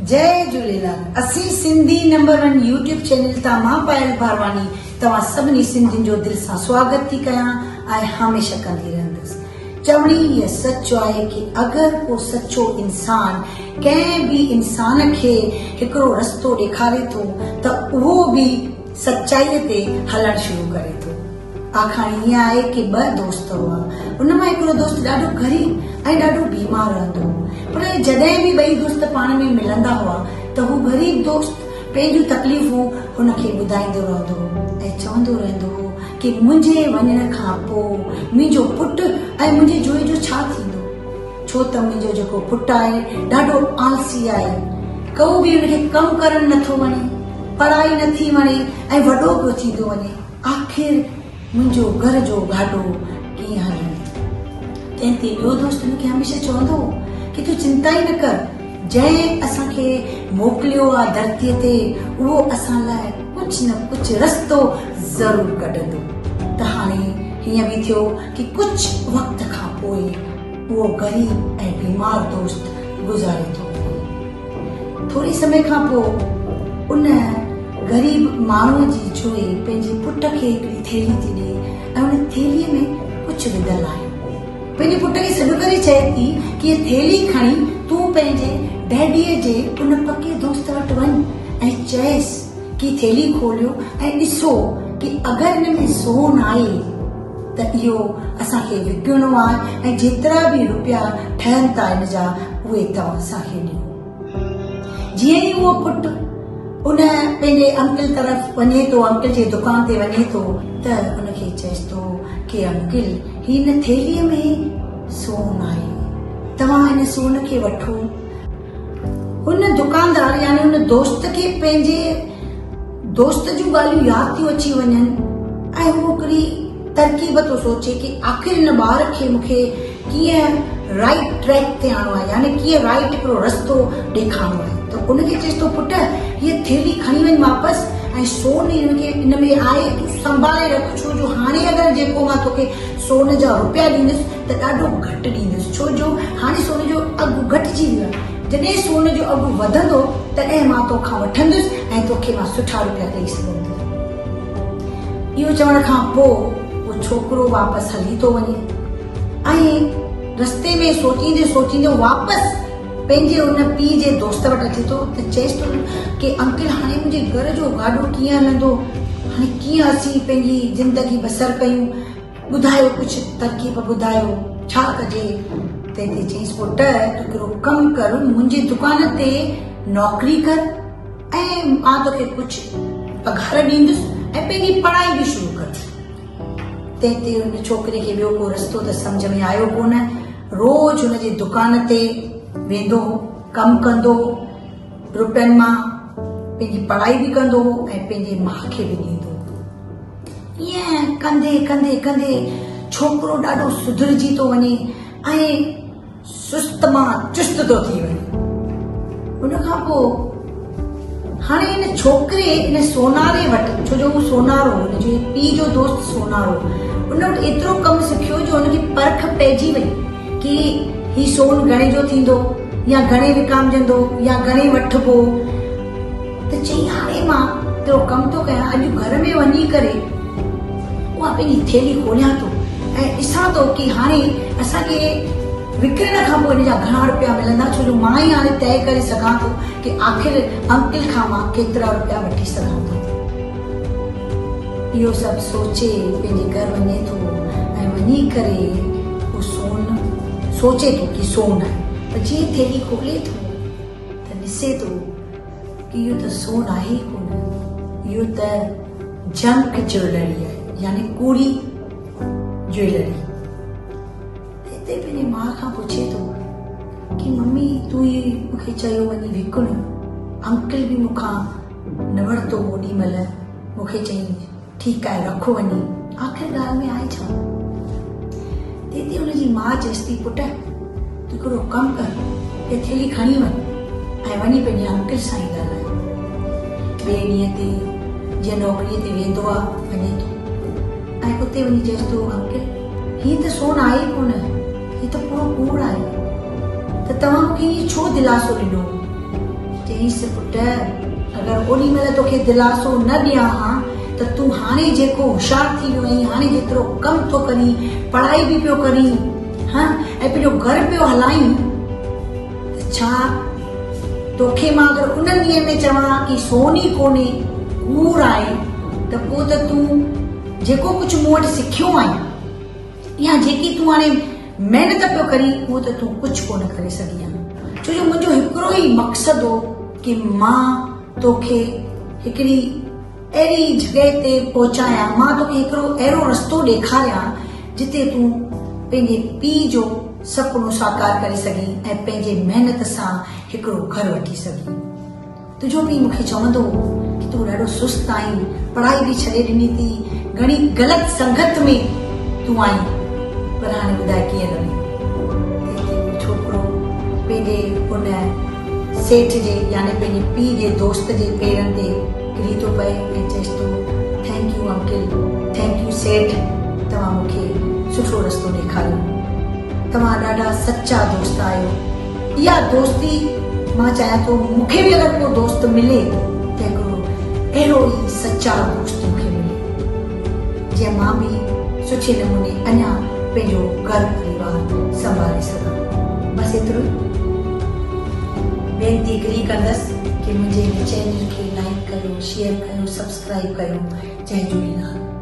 جئي جهوليلال اسين Sindhi number one YouTube channel تان مان پايل ڀارواڻي توهان سڀني سنڌين جو دل سان سواگت ٿي ڪيان ۽ هميشه ڪندي رهندس چوڻي هيء سچ آهي ڪي اگر ڪو سچو انسان ڪنهن به انسان کي هڪڙو رستو ڏيکاري ٿو ته اهو به سچائي تي هلڻ شروع ڪري ٿو. آکاڻي هيئن آهي ڪي ٻه دوست هئا. ان مان هڪڙو دوست ڏاڍو غريب ۽ ڏاڍو بيمار رهندو هو. پر جڏهن به ٻئي دوست پاڻ ۾ ملندا هئا ته هو غريب دوست پنهنجون تڪليفون هن کي ٻڌائيندو رهندو هو ۽ چوندو رهندو هو ڪي منهنجي وڃڻ کان پوء منهنجو پٽ ۽ منهنجي جوئي جو ڇا ٿيندو؟ ڇو ته منهنجو جيڪو پٽ آهي ڏاڍو آلسي آهي. ڪو به هن کي ڪم ڪرڻ نٿو وڻي، پڙهائي نٿي وڻي ۽ وڏو پيو ٿيندو وڃي. آخر منهنجو گهر جو گاڏو ڪيئن هلندو؟ تنهن تي ٻيو دوست هن کي هميشه چوندو هو ڪي تون چنتا ئي نه ڪر، جنهن اسان کي موڪليو آ ڌرتيء تي اهو اسان لاء ڪجهه نه ڪجهه رستو ضرور ڪڍندو. ته هاڻي هيئن به ٿيو ڪي ڪجهه وقت کان پوء اهو غريب ۽ بيمار دوست گذاري ٿو وڃي. ٿوري سمي کان پوء ان غريب ماڻهوء جي جوئي پنهنجي پٽ کي هڪڙي ٿيلهي ٿي ڏئي ۽ ان ٿيلهيء ۾ ڪجهه وڌل آهي. پنهنجي پٽ کي سڏ ڪري چئي ٿي ڪي هيء ٿيلهي کڻي تون پنهنجي ڊيڊيء جي ان پڪي دوست وٽ وڃ ۽ چئيس ڪي ٿيلهي کوليو ۽ ڏسو ڪي اگر ان ۾ سون آهي ته اهو اسان کي وڪڻڻو آهي ۽ جيترا به روپيا ٺهن ٿا ان جا اهي توهان اسان کي ڏيو. جيئن ئي اهو پٽ ان پنهنجي انڪل طرف وڃي ٿو، انڪل جي دڪان تي وڃي ٿو ته ان کي چئيس ٿو ڪي انڪل هي ان ٿيلهيء ۾ سون آهي، توهان ان سون کي وٺو. ان دڪاندار يعني ان دوست کي پنهنجي دوست جون ڳالهيون ياد ٿيون اچي وڃن ۽ هو هڪڙي ترڪيب ٿو سوچي ڪي آخر هن ٻار کي مون کي ڪيئن رائيٽ ٽريڪ تي آڻڻو آهي يعني ڪيئن رائيٽ هڪڙو رستو ڏيکارڻو آهي ته ان کي چيس ٿو پٽ هيء ٿيلهي کڻي وڃ واپس ۽ سون هن کي ان ۾ آهي تون سنڀالي رک ڇو جو هاڻي اگر جيڪو مان توکي سون جا روپيا ڏيندس ته ڏاڍو گهٽ ڏيندس ڇو جو هاڻي سون جو اگهه گهٽجي ويو آهي جڏهن سون جو اگهه وڌندو تڏهن مان توکان وٺندس ۽ توکي مان سٺا روپيا ڏئي سگهندس. اهو چوڻ کان پوء اهو ڇوڪرو واپس هلي ٿو وڃي ۽ رستي ۾ سوچيندي سوچيندي واپس پنهنجي ان پيء جي دوست وٽ اچي ٿو ته چئيس ٿو ڪي انڪل هاڻي منهنجي گهر جو گاڏو ڪيئن هلندو، هاڻي ڪيئن اسين پنهنجي زندگي بسر ڪيون، ٻڌايو ڪجهه ترڪيب ٻڌايو ڇا ڪجي؟ تنهن تي چيائينس پٽ تون هڪڙو ڪم ڪر منهنجي دڪان تي نوڪري ڪر ۽ مان توکي ڪجهه پگهار ڏيندس ۽ پنهنجي پڙهائي به شروع ڪر. تنهن تي ان ڇوڪري کي ٻيو ڪو رستو ته سمجهه ۾ آيو ڪونه. روز هن جي دڪان تي ويندو هو، ڪم ڪندو هو، روپين مان پنهنجي پڙهائي به ڪندو هو ۽ پنهنجي ماء کي به ڏيندو هو. ائين ڪندي ڪندي ڪندي ڇوڪرو ڏاڍو سڌرجي ٿو وڃي ۽ سست مان چست ٿو ٿي وڃي. ان کان پوء هاڻي ان ڇوڪري ان سوناري وٽ ڇو جو هو سونارو هو، هن جي پيء جو دوست سونارو هو، ان وٽ ايترو ڪم سکيو جو هن کي پرک پئجي وئي ڪي هي سون گهڻي جو ٿيندو يا گهڻي وڪامجندو يا گهڻي وٺبو. ته چئي هاڻي مان ايترو ڪم ٿو ڪيان اڄ گهر ۾ وڃي ڪري اها پنهنجي ٿيلهي کوليان ٿو ۽ ڏسان ٿو ڪي هاڻي اسان کي وڪڻڻ کان پوء ان جا گهڻا روپيا ملندا ڇو جو مان ئي هاڻي طئي ڪري سگهان ٿو ڪي آخر انڪل کان مان ڪيترا روپيا وٺي سگهان ٿو. اهو سڀ سوچي پنهنجي گهر وڃي ٿو ۽ وڃي ڪري اهو سون سوچي ٿو ڪي سون آهي پر جيئن ٿيلهي کولي ٿو ته ڏسي ٿو ڪي اهو ته سون آهي ئي ڪونه، اهو ته جنڪ جيولري آهي يعني ڪوڙي جيولري. هتي پنهنجي ماء کان پڇي ٿو ڪي ممي تون ئي مون کي چيو وڃي وڪڻ، انڪل به مون کان نه ورتو اوڏي مهل مون کي چيائين ٺيڪ آهي رک وڃي، آخر ڳالهه ۾ آهي ڇا؟ تنهن تي هن جي ماء چيس ٿي پٽ تون هڪڙو ڪم ڪر هيء ٿيلهي کڻي وڃ ۽ وڃي پنهنجي انڪل سان ئي ڳالهاء. ٻئي ڏينهن تي جيئن نوڪريء تي ويندو آ وڃي ٿو ۽ اتي وڃي چيس ٿو انڪل هي ته سون آهي ئي ڪونه هي ته پورو ڪوڙ آهي ته توهان مون کي ائين ڇو دلاسو ڏنو؟ ڏس پٽ، اگر اوڏي مهل توکي دلاسو نه ڏيان ها ته تون هاڻي جيڪو هوشيار ٿي ويو آهين، هاڻي جيترو ڪم ٿو ڪرين، پڙهائي به پيو ڪرين، ها ۽ پنهنجو گهر پيو هلائين ته ڇا توکي مان اگر انهن ڏينهن ۾ چوان ها ڪي سون ئي ڪونهي، ڪوڙ آهي ته پوء ته تون جيڪو ڪجهه مون وٽ سکيو آهين يا جيڪي تون هاڻي محنت پيو ڪرين اهو ته تون ڪجهه ڪونه ڪري سگهين ها. ڇو جو منهنجو هڪڙو ئي مقصد هو ڪي مان توکي هڪڙي اهڙي جڳهه تي پهچايان، مان توکي هڪڙو اهڙو رستو ڏيکاريان جتي تون پنهنجي پيء جو سپنو ساڪار ڪري سگهين ۽ پنهنجي محنت سان هڪڙو گهر وٺي سگهين. تنهنجو پيء مون کي چوندو هو ڪي تون ڏاڍو سست آهين، پڙهائي به ڇڏي ڏني اٿئي، گهڻي غلط سنگت ۾ تون آهين، پر هاڻي ٻڌاء ڪيئن رهين؟ تنهن تي اهو ڇوڪرو پنهنجي ان سيٺ جي يعني پنهنجي پيء جي دوست جي پيرن تي ڪري ٿو پئي ۽ چئيس ٿو، thank you uncle, thank you سيٺ، توهان مون کي سٺو رستو ڏيکاريو. توهان ڏاڍا سچا دوست آهيو. اها دوستي مان چاهيان ٿو مون کي به اگر ڪو دوست ملي ته هڪڙو اهڙو ئي سچار دوست مون کي ملي جيئن مان به سٺي نموني اڃا پنهنجو گهر پريوار سنڀالي سگهان. بس ايترو ئي وينتي هڪڙي ڪندس ڪي منهنجي هن چينل کي لائيڪ ڪيو شيئر ڪيو سبسڪرائيب ڪيو جئي جهوليلال.